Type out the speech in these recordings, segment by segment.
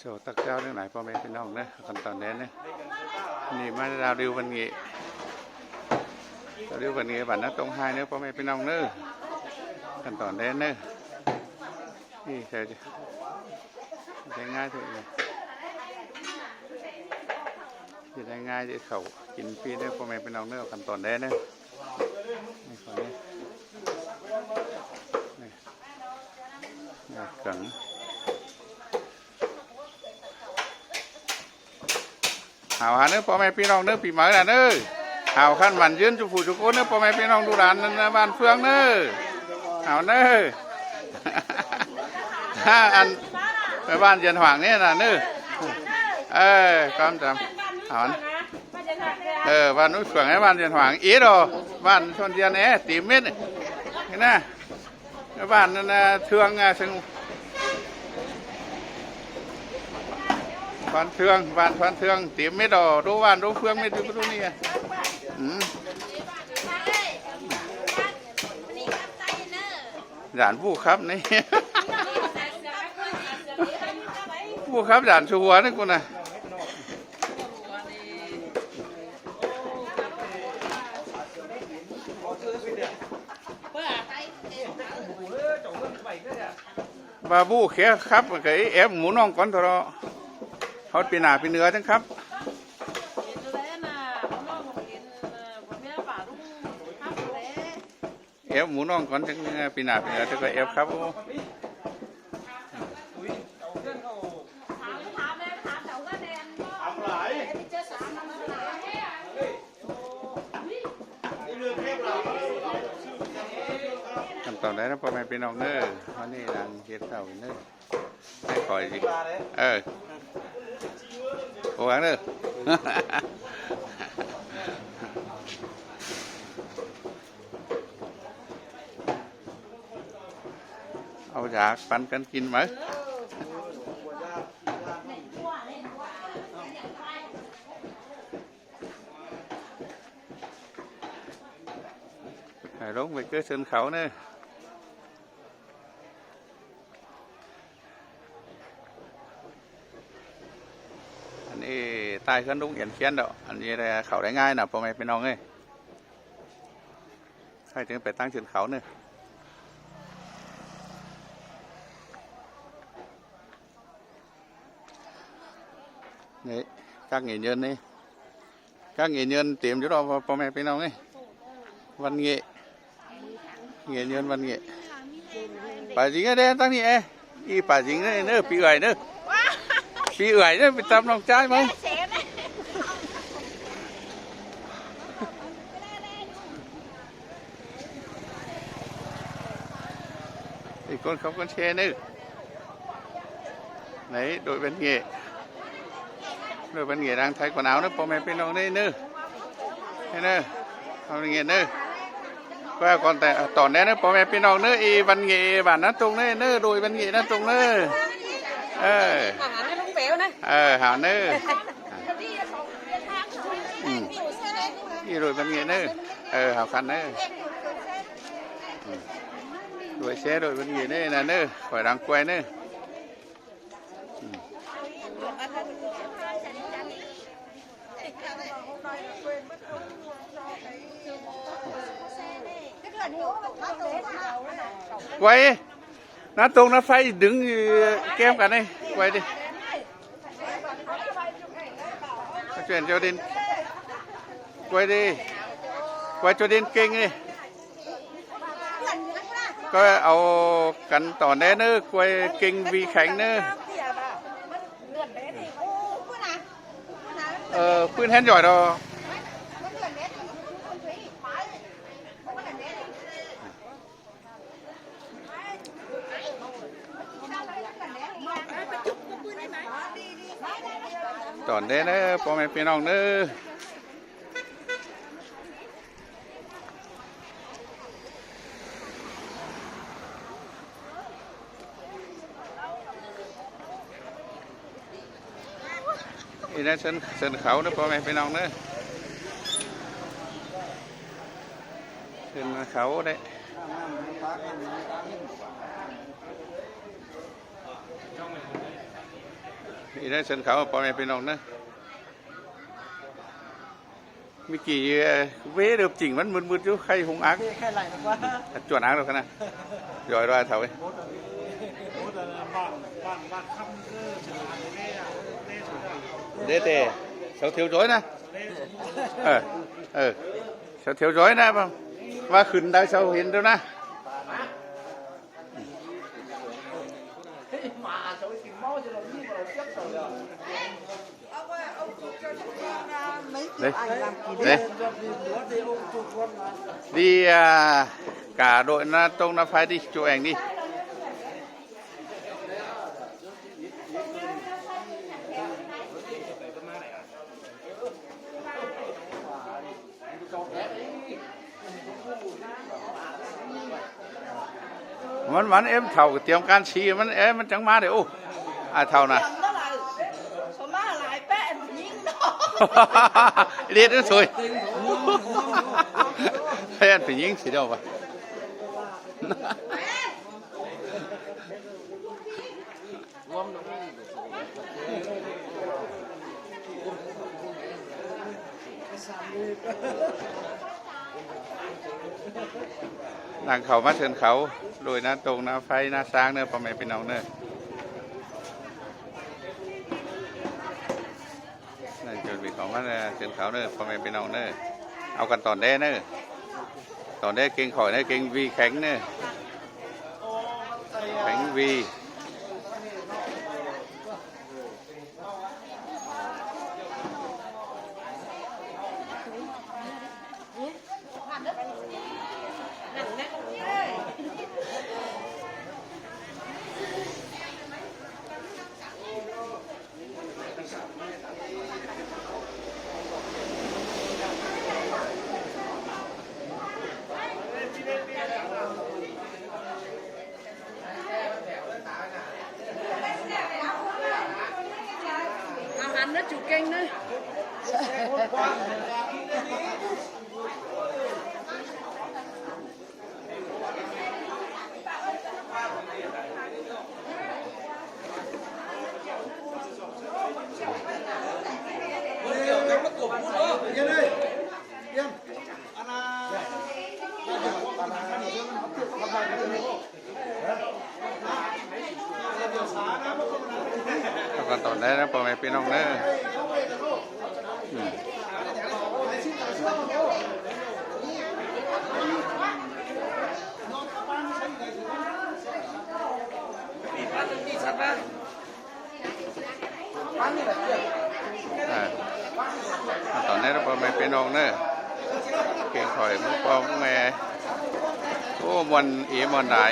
ດອກຕັກເຈົ້າທັງຫຼາຍ ພໍ່ແມ່ພີ່ນ້ອງເດີ ຂັ້ນຕອນແດນເດີ. ນີ້ມາດາວດິວວັນເງ ດາວດິວວັນເງ ບ້ານນາຕົງໄຮເດີ ພໍ່ແມ່ພີ່ນ້ອງເດີ. ຂັ້ນຕອນແດນເດີ ນີ້ໃສ່ ໄດ້ງ່າຍເທື່ອ ຊິໄດ້ງ່າຍ ໄດ້ເຂົ້າກິນຟຣີເດີ ພໍ່ແມ່ພີ່ນ້ອງເດີ. ຂັ້ນຕອນແດນເດີ ນີ້ ນີ້ ນີ້ເຄື່ອງ ຫາວຫັ້ນເດີ ພໍ່ແມ່ພີ່ນ້ອງເດີ ປີໃໝ່ລະເດີ. ຫາວຄັນໝັ້ນຍືນສູ່ຜູ້ສູ່ຄົນເດີ ພໍ່ແມ່ພີ່ນ້ອງ ລູກຫຼານບ້ານເຟືອງເດີ. ຫາວເດີ ອັນ ໄປບ້ານເຢັນຫວ່າງນີ້ນະເດີ. ເອີ ຄວາມຈຳ ຫາວ ເອີ ບ້ານໜູນເຟືອງ ໃຫ້ບ້ານເຢັນຫວ່າງ ເອດອ ບ້ານຊົນດຽນແອ ຕີເມັດນີ້ນະ. ບ້ານນັ້ນນະ ເທືອງ ອ່າ ເຊິ່ງ ພານເທືອງ ບ້ານພານເທືອງ ເຕັມເມັດດອກ ໂດບ້ານໂດເຟືອງເມັດຢູ່ໂຕນີ້. ອືມ ຢ້ານຜູ້ຂັບນີ້ ຜູ້ຂັບຢ້ານຊົວນີ້ກູນະ. ວ່າບູ້ແຄ່ຂັບ ມັນກະແອບໝູນ້ອງກ່ອນເຖາະເນາະ ຮອດປີໜ້າປີເໜືອຈັ່ງຂັບ. ແອບໝູນ້ອງກ່ອນ ຈັ່ງປີໜ້າປີເໜືອຈັ່ງຄ່ອຍແອບຂັບ. ຂັ້ນຕອນໃດນະ ພໍ່ແມ່ພີ່ນ້ອງເດີ ອັນນີ້ນາງເຮັດເຂົ້າເດີ ໃຫ້ຂ້ອຍຊິ ເອີ ໂອຫຍັງເດີ ເອົາຢາປັນກັນກິນໄວ້. ໃຫ້ລົງໄປເກີດເຊີນເຂົາເນີ ອັນນີ້ໃຕ້ເຮືອນລຸງອຽນຄຽນດອກ ອັນນີ້ແຫຼະເຂົ້າໄດ້ງ່າຍນະ ພໍ່ແມ່ພີ່ນ້ອງເອີຍ ໃຫ້ເຖິງໄປຕັ້ງເຊີນເຂົາເນີ. ນີ້ ກັກເຫງ່ເຍີນນີ້ ກັກເຫງ່ເຍີນເຕັມຢູ່ດອກ ພໍ່ແມ່ພີ່ນ້ອງເອີຍ ວັນເຫງ່ ເຫງ່ເຍີນວັນເຫງ່ ປາຈິງເດີ ຕັ້ງນີ້ເອ ອີປາຈິງເດີ ປີເອື້ອຍເດີ ປີເອື້ອຍເດີ ໄປຕຳນ້ອງຈາຍມາ. ອີກຄົນເຂົາຄົນແຊເນີ ໃນໂດຍເປັນເຫງ່ ໂດຍເປັນເຫງ່ນາງໄທກວ່າໜາວເນີ ພໍ່ແມ່ພີ່ນ້ອງເນີ ເນີ ເນີ ເອົາເຫງ່ເນີ ກໍກ່ອນແຕ່ຕອນແນ່ເນີ ພໍ່ແມ່ພີ່ນ້ອງເນີ ອີວັນເຫງ່ບ້ານນາຕົງເນີ ເນີ ໂດຍວັນເຫງ່ນາຕົງເນີ ເອີ ເອີ ຫາວເນີ ອືມ ອີໂດຍວັນເຫງ່ເນີ ເອີ ຫາວຄັນເນີ. ໂດຍແຊໂດຍເພິ່ນເນາະ ເດີ ຂ້ອຍຫຼັງກວຍເນີ ກວຍ ນາຕົງນາໄຟດຶງແກ້ມກັນເດີ ກວຍເດີ. ເຈົ້າເດັ່ນ ກວຍເດ້ ກວຍເຈົ້າເດັ່ນເກັ່ງເດ້ ກໍເອົາກັນຕໍ່ແດ່ເນີ ກວຍເກັ່ງວີແຂງເນີ ເອີ ປືນແຮນຢອຍດອກ. ຕອນເດ້ເດີ ພໍ່ແມ່ພີ່ນ້ອງເດີ ນີ້ນະ ເຊີນ ເຊີນເຂົາເດີ ພໍ່ແມ່ພີ່ນ້ອງເດີ ເຊີນເຂົາເດ້. ເ ອີເດີ ເຊີນເຂົ້າພໍ່ແມ່ພີ່ນ້ອງເດີ. ມີກີ້ເວເດີບຈິງ ມັນມືດໆຢູ່ ໄຂ້ຮຸງອັກ ໄຂ້ໄຫຼນຳວ່າ ຈວນອັກແລ້ວກັນນະ ຢອຍລອຍເຖົ້າເອີຍ. ເດ້ແຕ່ເສົາແຖວຈອຍນະ ເອີ ເອີ ເສົາແຖວຈອຍນະ ວ່າຂຶ້ນໄດ້ເສົາເຫັນແລ້ວນະ. ເດ້ ເດ້ ດີ ອາ ກາໂດຍນະຕົງນະໄຟດີ ຈູແອງດີ. ມັນ ມັນເອັມເຖົ້າກະຕຽມການຊີ ມັນເອັມ ມັນຈັ່ງມາເດ້. ໂອ້ ອາເຖົ້ານະ ເລດເອີຍ ໂອ້ຍ ແພນຜູ້ຍິງຊິດອກວ່າ. ນາງເຂົ້າມາເຊີນເຂົາ ໂດຍນາຕົງນາໄຟນາຊ້າງເດີ ພໍ່ແມ່ພີ່ນ້ອງເດີ. ນັ້ນຈຸດວິເຂົ້າມາເດີ ເຊີນເຂົາເດີ ພໍ່ແມ່ພີ່ນ້ອງເດີ. ເອົາກັນຕອນແດ່ເດີ ຕອນແດ່ເກັ່ງຂ້ອຍເດີ ເກັ່ງວີແຂງເດີ ແຂງວີ. ອາຫານເນາະ ຈູເກັ່ງເນາະ. ເອົາກັນຕອນແດ່ເດີ ພໍ່ແມ່ພີ່ນ້ອງເດີ. ອືມ ອ່າ ຕອນນີ້ເດີ ພໍ່ແມ່ພີ່ນ້ອງເດີ ເກັ່ງຂ້ອຍ ໝູ່ພໍ່ໝູ່ແມ່ ໂອ້ ມ່ວນອີ່ມ່ວນຫຼາຍ.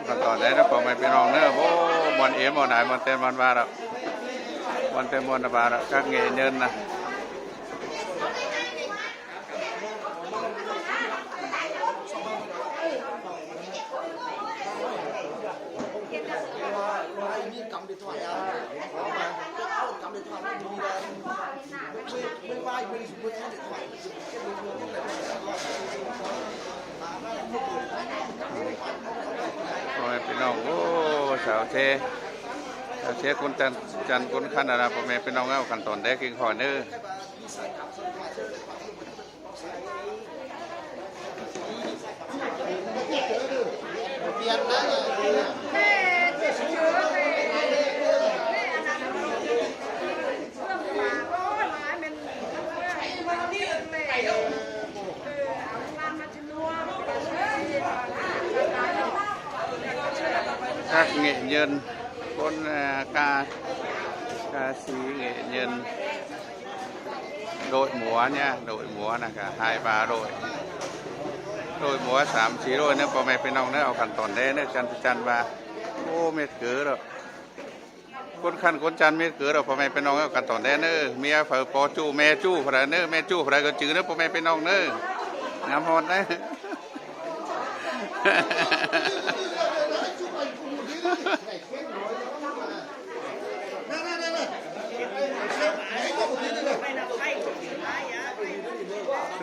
ຂັ້ນຕອນແລກເດີ ພໍ່ແມ່ພີ່ນ້ອງເດີ. ໂອ້ ມ່ວນເອ ມ່ວນອາຍ ມ່ວນເຕັ້ນ ມ່ວນວ່າດອກ ມ່ວນເຕັ້ນ ມ່ວນວ່າດອກ ຄັກແນ່ເຍີນນະ. ພໍ່ແມ່ພີ່ນ້ອງ ໂອ້ ສາວເຊ ສາວເຊ ຄົນຈັນ ຈັນ ຄົນຄັນນະ ພໍ່ແມ່ພີ່ນ້ອງເອີຍ. ຂັ້ນຕອນແລກກິນຂ້າວເດີ. ຄັກແນ່ເຍີນ ຄົນ ເອີ ກາ ກາສີແນ່ເຍີນ. ໂດຍໝວນະ ໂດຍໝວນະ ກະຫາຍປາໂດຍ ໂດຍໝວນ ສາມສີ່ໂດຍເນີ ພໍ່ແມ່ພີ່ນ້ອງເນີ. ເອົາຂັ້ນຕອນແລກເນີ ຈັນ ຈັນວ່າ ໂອ້ ເມັດເກີດ ຄົນຄັນຄົນຈັນເມັດເກີດ ພໍ່ແມ່ພີ່ນ້ອງເອີຍ. ຂັ້ນຕອນແລກເນີ ເມຍເຜີ ພໍ່ຈູ້ ແມ່ຈູ້ຜູ້ໃດເນີ ແມ່ຈູ້ຜູ້ໃດກໍຈື່ເນີ ພໍ່ແມ່ພີ່ນ້ອງເນີ. ງາມຮອດເນີ.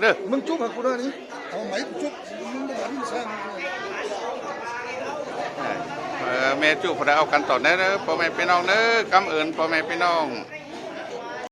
ເດີ ມຶງຈຸບໃຫ້ກູເດີນີ້ ເອົາໄມ້ຈຸບ ມຶງບໍ່ໄດ້ຍິນສຽງ ເອີ ແມ່ຈຸບ ຜູ້ໃດເອົາຂັ້ນຕອນໄດ້ເດີ ພໍ່ແມ່ພີ່ນ້ອງເດີ ກຳເອີນ ພໍ່ແມ່ພີ່ນ້ອງ.